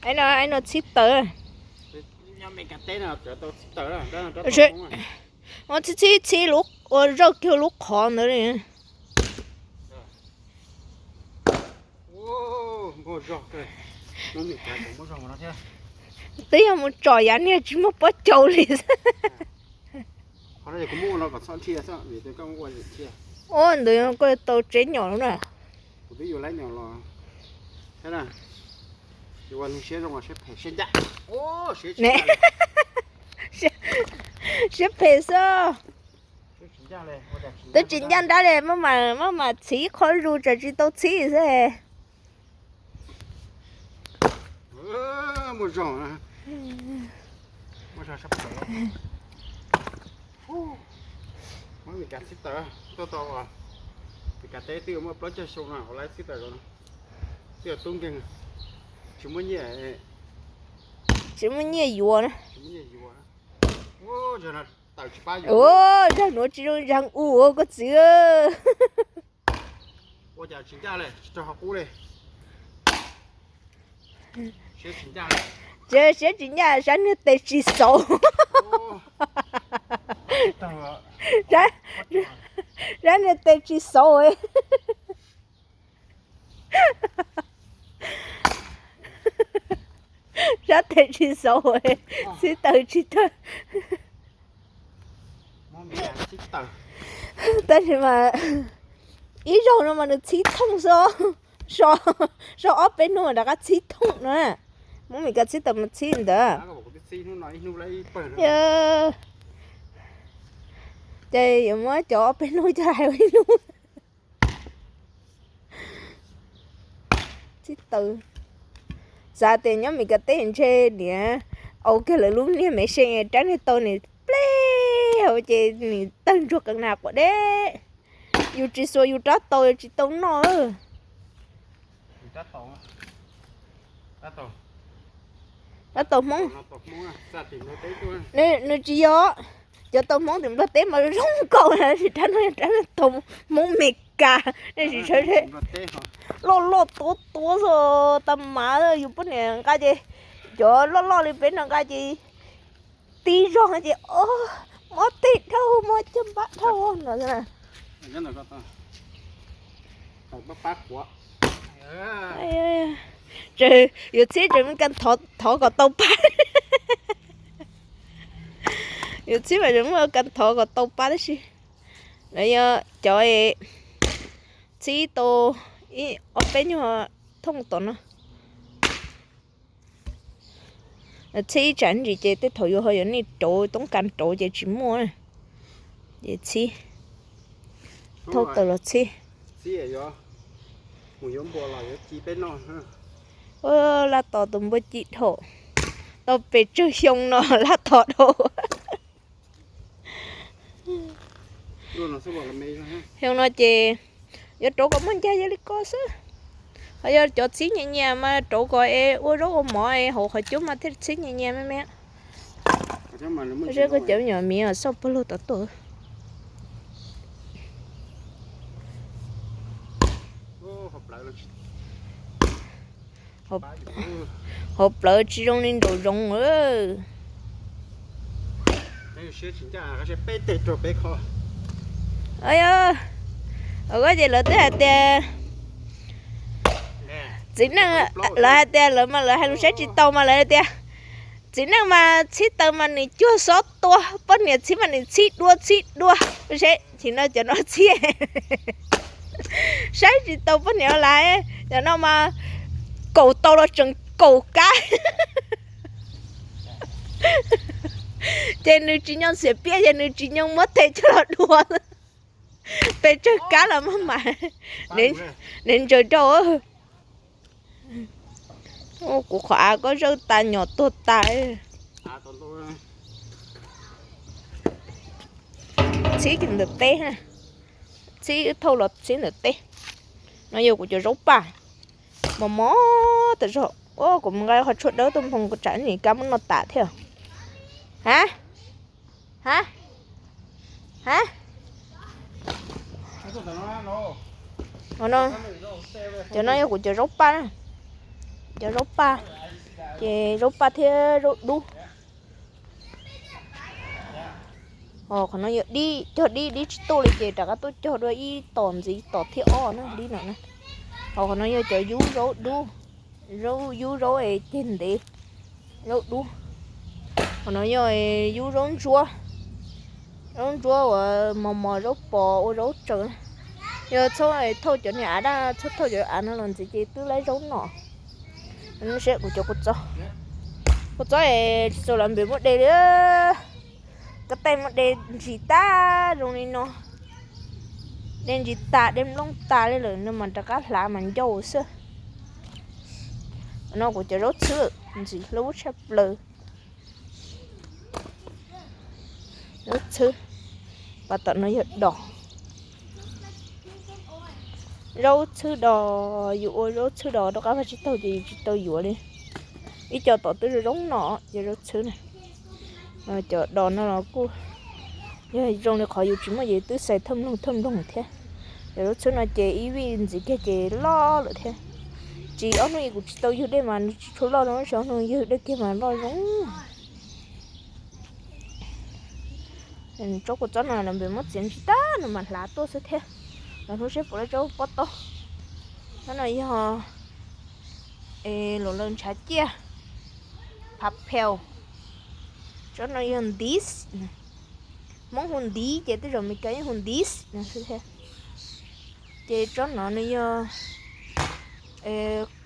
Aib no, aib no txhib taws. Txhib txhib txhib lub ua zaj kiag lub qhov ntawd li. Twb yog mus tsom yav niag tsis muaj pob caus li xwb. Ua ntawd koj tau tsev nyom lawm na. Siab phem xwb. Twb tsis ncaj nrab li, maj mam txhib qhov zus tsam tsis tau txhib xwb. Muab Mes Kas txhib taws, tuaj tau Mes Kas teb twb yuav muaj plaub caug xyoo no, ua laib txhib taws, twb yuav tub nkeeg, tsis muaj nyiaj, tsis muaj nyiaj yuav na. Ua, zag nuav tsis zoo zag u koj txiv. Ua cas tsis ncaj li, tsis rau qhov qub li. Siab tsis ncaj, sab niag tes tsis xauv. Sab niag tes tsis xauv. Sab tes tsis xauv, txhib taws tsis tag. Tab sis mas ib zaug no mas nws txhib thooj xwb, so ob peb hnub mas rov qab txhib thooj no. Muab Mes Kas txhib taws mus txhib ntawd. Ces yuav muab cov ob peb hnub coj hais ua ib hnub. Txhib taws. Xav tias nyob Mes Kas teb ntshe niam au kiag lawv lub niag me se rab niag tau nws pleb hauv ces nws tawg ntsuag qees na quav deb. Yus tsis xuas yus rab taus tsis tau noj. Rab taus Hmoob. Nws tsis yog cov taus Hmoob tim Nplog teb mas zoo nkaus, rab no yog rab taus Hmoob Mes Kas, nej sim sawv daws. Loj loj tuab tuab xwb tas mas yus poj niam nqa ces, cov loj loj li peb no nqa ces tib zog ces mob tes dhau, mob caj npab dhau no. Yus txhib tseem muaj kas thov kom tau pab. Yus txhib mas tseem muaj kas thov kom tau pab tab sis lawv yog cov txhib tau ib ob peb nyuag thooj tom no. Txhib ib tsam ntsis ces tej thaum yus ho yuav niaj rauv toob kas rauv ces tsis muaj. Ces txhib, thauj taws los txhib. Laj tos tus npua ci dhau, tau pes tsawg xyoo no laj tos dhau. Xyoo no ces yuav rauv kom muaj ncaj yog li ko xwb. Ho yog cov txhib nyias nyias mas rauv kom es ua zaub ua mov es hauv qhov cub mas thiaj txhib nyias nyias me me. Seb koj cov me nyuam miv xauj pawg lug tod tuaj. Hauv plawv tsis zoo li nraum zoov. Koj ces lawv twb hais tias, txiv neej, lawv hais tias lawv mas lawv hais lus saib tsis taus mas lawv tias, txiv neej mas txhib taws mas nws cuag xob tua, poj niam txhib mas nws txhib dua txhib dua. Seb chim no cov no txhib saib tsis taus poj niam lawv, cov no mas kaum tau los tseem kaum kab. Ces nws tsis nyob xiam piaj ces nws tsis nyob muab tes coj los dua. Pes tsawg kab los maj mam, nws ntsaws rau. Kuv qhov av koj zawj tas nyom tuag tas. Txhib ntawm teb, txhib wb thauj los txhib ntawm teb. No yog kuv cov zaub paj, mos mos tas zog. Kuv mus nqa qhov tshuaj dawb tuaj nphoo kom tsam nim kab muab noj tas thiab. Ha, ha, ha. Cov no yog kuv cov zaub paj, cov zaub paj. Ces zaub paj thiab zaub dub. Qhov no yog dib, cog dib, dib tsis tuaj li ces rov qab tuaj cog dua ib tom ntxiv, tom thib ob na, dib no na. Ho qhov no yog cov yub zaub dub, zaub yub zaub es ceg ntev, zaub dub. Qhov no yog yub zaub ntsuab, zaub ntsuab uas mos mos zaub pos ua zaub tsaws. Yog txhob thauj cov niag av daj, txhob thauj cov av no los ntxiv ces twb laib zaub nom. Saib kuv cov kua txob, kua txob es tsis txaus los npem muab de li. Koj tej muab de ntsis tag zoo li no, de ntsis tas de nplooj tas li lawm no mas rov qab hlav mas ncauj xwb. No kuv cov zaub txhwb ntxim hlub tshaj plaws. Zaub txhwb, pas tom no yog dos. Zaub txhwb dos, yus ua zaub txhwb dos rau qab vaj tsib taug ces yus tsis tau yuav li. Ib co tom twb zoo zoo no, cov zaub txhwb na. Cov dos no los kuj yog zoo li qhov yus tsis muaj ces twb xais thawj mloog thawj mloog thiab. Cov zaub txhwb no ces ib vij ntxiv kiag ces loj lawm thiab. Tsis ob hnub ib kuv tsis tau yug dej mas nws tsis tshua loj zoo, tsis ob hnub yug dej kiag mas loj zoo. Tsob kua txob no los npem muab txiav ntsis tag no mas hlav tuaj xwb thiab. Los hnub seb puas lawv tsob pob tob. Tsob no yog los lawv ntshav ciaj, phav pheu. Tsob no yog ntiv, Hmoob hu ntiv ces tej zaum Meskas yeej hu ntiv no xwb thiab. Ces tsob no nws yog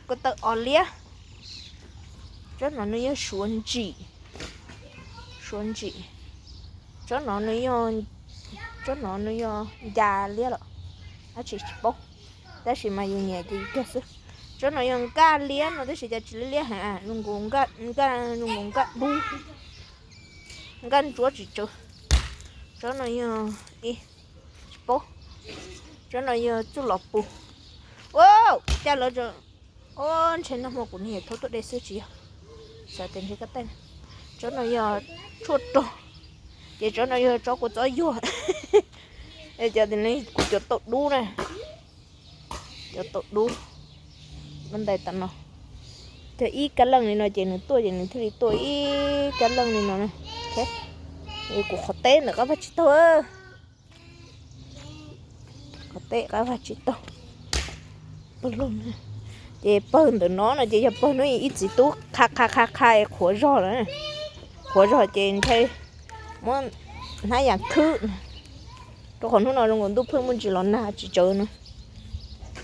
ko taw os liab. Tsob no nws yog suav ntsim, suav ntsim. Tsob no nws yog, tsob no nws yog ncas liab los dab tsi tsis paub, tab sis mas yus nyiam ces yus cog xwb. Tsob no yog nkaj liab no tab sis cas tsis liab liab heev, zoo nkaus nkaj dub, nkaj ntsuab tsis tsawv. Tsob no yog, tsis paub. Tsob no yog txuj los pus. Ua cas lawv, o, ntshe nag hmo kuv niag thaub tuaj de xwb tsis yog. Xav tias ntshe koj tej. Tsob no yog tshuaj rog, ces tsob no yog tsob kua txob yuag. Cov kuv cov taum dub na, cov taum dub, npaj ntais tam no. Cog ib kab leej li no ces nws tuaj ces nws thiaj li tuaj ib kab leej li no. Kuv qhov teb ntawm qab vaj tsib taug, qhov teb qab vaj tsib taug. Ces pawg ntawm no no ces yog pawg hnub ib txiv tub qha qha qha qha qhuav zog lawm. Qhuav zog ces ntshai muab hnab yas khwb, rau qhov hnub no zoo nkaus ntuj pheej muaj ntsis los nag tsis tsawv no.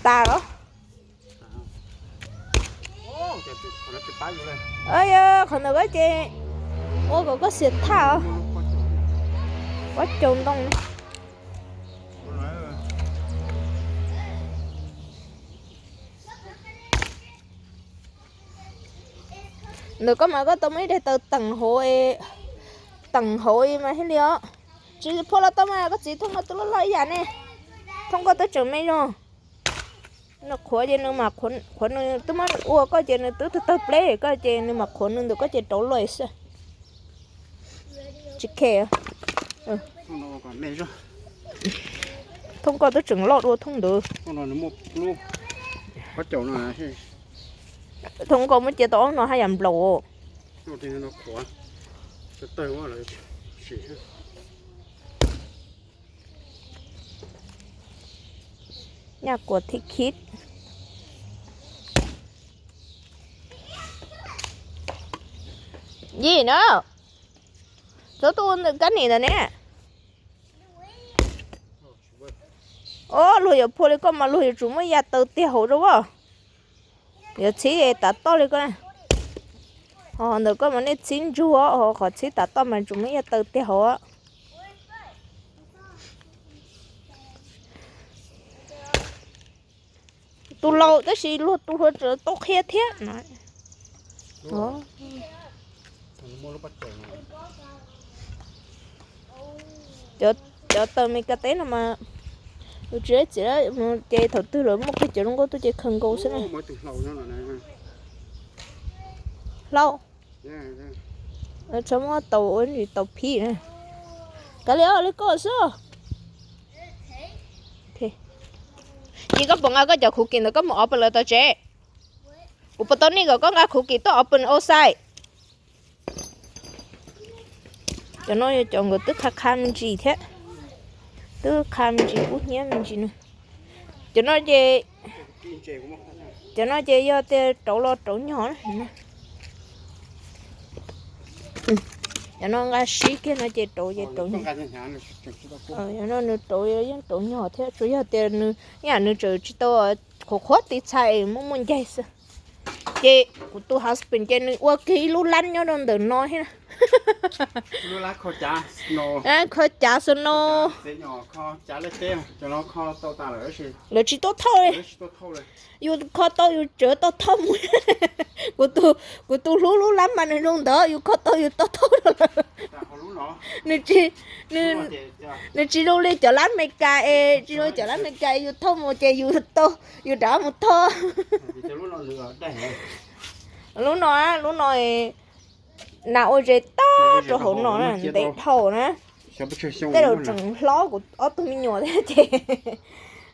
Tas los. Yog qhov ntawd koj ces ua kom koj xiam thaj os. Pob caus ntoo. Ntawm koj mas koj tau muaj ib daim taws teem hauv, teem hauv mas thiaj li os. Tsis phua los tau mas koj txiv, thooj koj twb loj loj ib yam ne. Thooj koj twb tseem me zog. Nws qhuav ces nws mas qhuav, nws twb muab ua koj ces nws twb tawg tawg pleb koj ces nws mas qhuav nws ntawm koj ces rauv loj xwb. Tsis khe. Thooj koj twb tseem loj dua thooj ntawd. Thooj koj muab cia tau ob no haj yam nplaum. Nyaj kuas thib khib. Yim na, txhob tuaj ua ntawm kab nim ntawd ne. Os, luag yuav phua li koj mas luag yuav tsum muaj yaj taws tiag hauv rau as. Yuav txhib tav toj li koj na. Ho ntawm koj mas nej txhib ntsug, ho qhov txhib tav toj mas tsuas muaj yaj taws tiag hauv. Tus laus tab sis luag tus hluas tseem tau qhia thiab. Cov taws Meskas teb no mas yus tsis txiav ces thaum twg lawv muaj kiag cov zoo nkauj tuaj ces khaws nkaus xwb na. Hlau, txhob muab tau ua ntsis tau phib na. Kav liam, li koj xwb. Ces koj puas nqa koj cov khuv kim ntawd koj mus ob pawg lawv tom tsev? Kuv puas tau nej kom koj nqa khuv kim tuaj open outside? Cov no yog cov nkawd twb qha qha me ntsis thiab, twb qha me ntsis kub hnyiab me ntsis no. Cov no ces, cov no ces yog tias rauv los rauv nyog na. Cov no nqa sib kiag no ces rauv ces rauv nyog. Cov no nws rauv yeej rauv nyog thiab, tsuas yog tias nws ib yam nws tseem tsis tau qhuav qhuav tiv txhais es muaj muaj ncaig xwb. Ces kuv tus husband ces nws ua kiag ib lub lab nyob rau ntawm no thiab. Kho cav snow, lawv tsis tuaj thauj li. Yus kho tau yus tseem tau thauj mus. Kuv tus, kuv tus hlub lub lab mas nws zoo ntawd, yus kho tau yus tau thauj rau lawm. Nws tsis, nws tsis zoo li cov lab Amelikas es, tsis zoo li cov lab Amelikas es yus thauj mus ces yus tau, yus rov mus thauj. Lub no, lub no nas ua zes tag rau hauv no na, ntev dhau na. Tej zaum tseem hlob kuv ob tug me nyuam thiab ces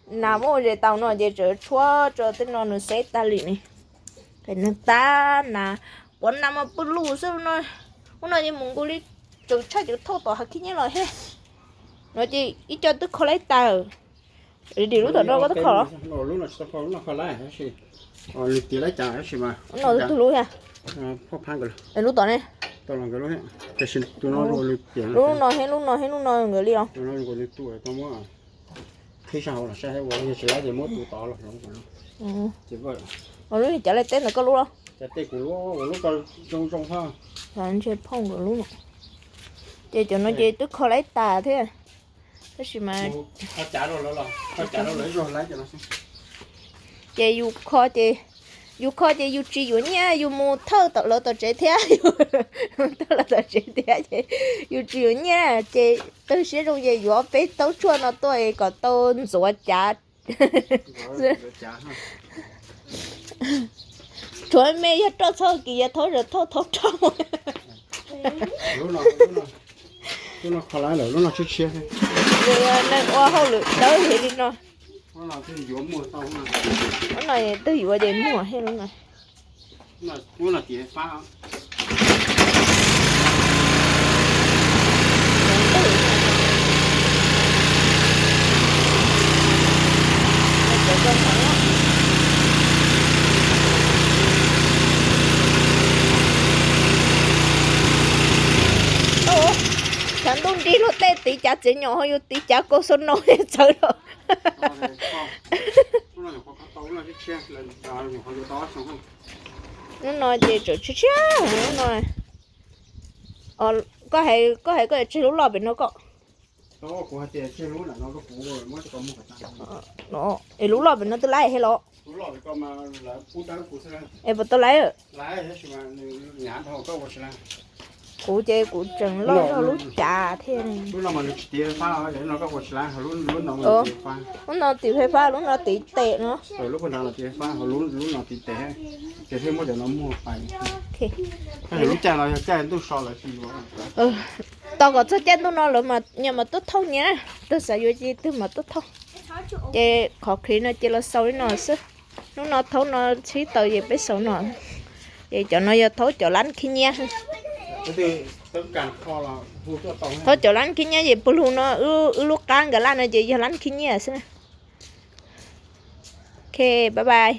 nas muab ua zes tau no ces tseem tshuab rau tej no nws xeb tag li ne. Nws tab nas, quav nas mas pw lug xwb no. Ub no ces mus nkaus li, tseem tshaj tseem thauj tom hav khib nyiab los thiab. No ces ib co twb kho laib tas. Dim lub tom no koj twb kho los? No tus lub thiab. Lub tom ne? Lub no thiab lub no thiab lub no nkawd li os. Qhib sab hauv los saib ua, yog tsis laib ces muab tus tod los. Lub cav li teb ntawm koj lub los? Ntshe phooj nkawd lub no. Ces cov no ces twb kho laib tas thiab. Tab sis mas ces yus kho ces, yus kho ces yus tsis yuav nyiaj, yus mus thawj tom lawv tom tsev thiab, thawj lawv tom tsev thiab ces yus tsis yuav nyiaj ces tag siab zoo ces yuav peb taub tshuaj no tuaj kom tau ntxuav cav. Tshuav me yog roj txhob kis yog thaub zaws thaub thaub roj. Lub no kho laib lawm, lub no tshiab tshiab. Neeg ua hauj lwm dawb heev li no. Lub no twg yuav ces muag thiab lub no. Tshav ntuj nrig luag tej tiv cav txiav nyom ho yus tiv cav kaus xo no txawv los. Lub no ces tseem tshiab tshiab lub no. Koj hais, koj hais koj tseg lub loj pem no koj. Es lub loj pem no twb laib thiab los? Es puas tau laib? Kuv ces kuv tseem loj zog lub cav thiab. Lub no tiv fais fab, lub no tiv tes no. Tos kom txog caij ntuj no lawv mas nyias mam tuaj thauj nyias na, twg xav yuav ces twg mam tuaj thauj. Ces qhov clip no ces los xaus li no xwb. Hnub no thaub no txhib taws ces peb xaus no. Ces cov no yog thaub cov lab khib nyiab. Thaub cov lab khib nyiab ces puag lug no wb lub qab nkawd laj no ces yog lab khib nyiab xwb. Ok, bye bye.